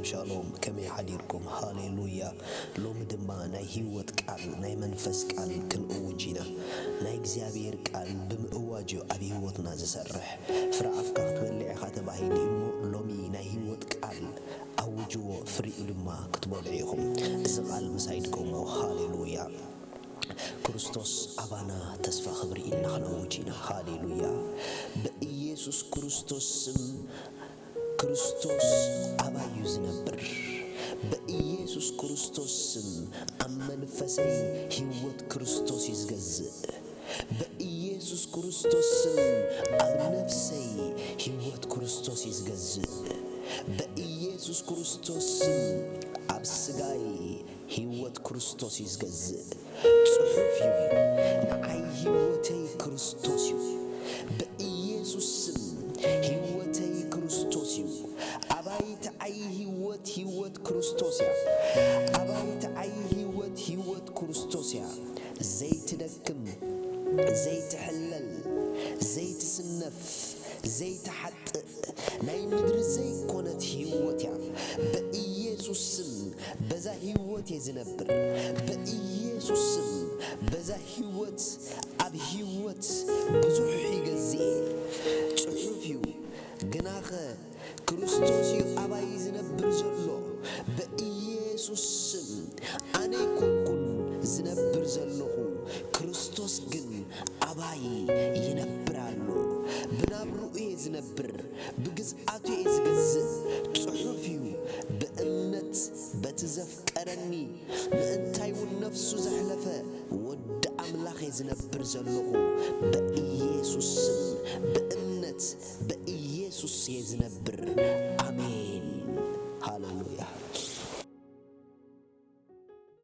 ሻሎም፣ ከመይ ሓዲርኩም? ሃሌሉያ። ሎሚ ድማ ናይ ህይወት ቃል፣ ናይ መንፈስ ቃል ክንእውጅ ኢና። ናይ እግዚኣብሔር ቃል ብምእዋጅ እዩ ኣብ ህይወትና ዝሰርሕ። ፍረ ኣፍካ ክትበልዕ ኢኻ ተባሂሉ እሞ፣ ሎሚ ናይ ህይወት ቃል ኣውጅዎ፣ ፍሪኡ ድማ ክትበልዑ ኢኹም። እዚ ቃል ምሳይ ድገሞ። ሃሌሉያ። ክርስቶስ ኣባና ተስፋ ክብሪ ኢልና ክነውጅ ኢና። ሃሌሉያ። በኢየሱስ ክርስቶስ ስም፣ ክርስቶስ ኣባይ እዩ ዝነብር። በኢየሱስ ክርስቶስ ስም ኣብ መንፈሰይ ህይወት ክርስቶስ እዩ ዝገዝእ። በኢየሱስ ክርስቶስ ስም ኣብ ነፍሰይ ህይወት ክርስቶስ እዩ ዝገዝእ። በኢየሱስ ክርስቶስ ስም ኣብ ስጋይ ህይወት ክርስቶስ እዩ ዝገዝእ። ጽሑፍ እዩ፣ ንዓይ ህይወተይ ክርስቶስ እዩ። በኢየሱስ ስም ህይወተይ ክርስቶስ እዩ። ኣባይትዓይ ህይወት ህይወት ክርስቶስ እያ። ኣባይትዓይ ህይወት ህይወት ክርስቶስ እያ። ዘይትደክም፣ ዘይትሕለል፣ ዘይትስነፍ፣ ዘይትሓጥእ፣ ናይ ምድሪ ዘይኮነት ህይወት እያ። በኢየሱስ ስም በዛ ህይወት እየ ዝነብር። በኢየሱስ ስም በዛ ህይወት፣ ኣብ ህይወት ብዙሕ ይገዝእ። ጽሑፍ እዩ፣ ግናኸ ክርስቶስ እዩ ኣባይ ዝነብር ዘሎ። በኢየሱስ ስም ኣነ ኣይኮንኩን ዝነብር ዘለኹ፣ ክርስቶስ ግን ኣባይ ይነብር ኣሎ። ብናብርኡ እየ ዝነብር፣ ብግዝኣቱ እየ ዝገዝእ። ጽሑፍ እዩ፣ ብእምነት በቲ ዘፍቀረኒ ምእንታይ እውን ነፍሱ ዘሕለፈ ወዲ ኣምላኽ እየ ዝነብር ዘለኹ። በኢየሱስ ስም ብእምነት በኢየሱስ እየ ዝነብር። ኣሜን። ሃሌሉያ።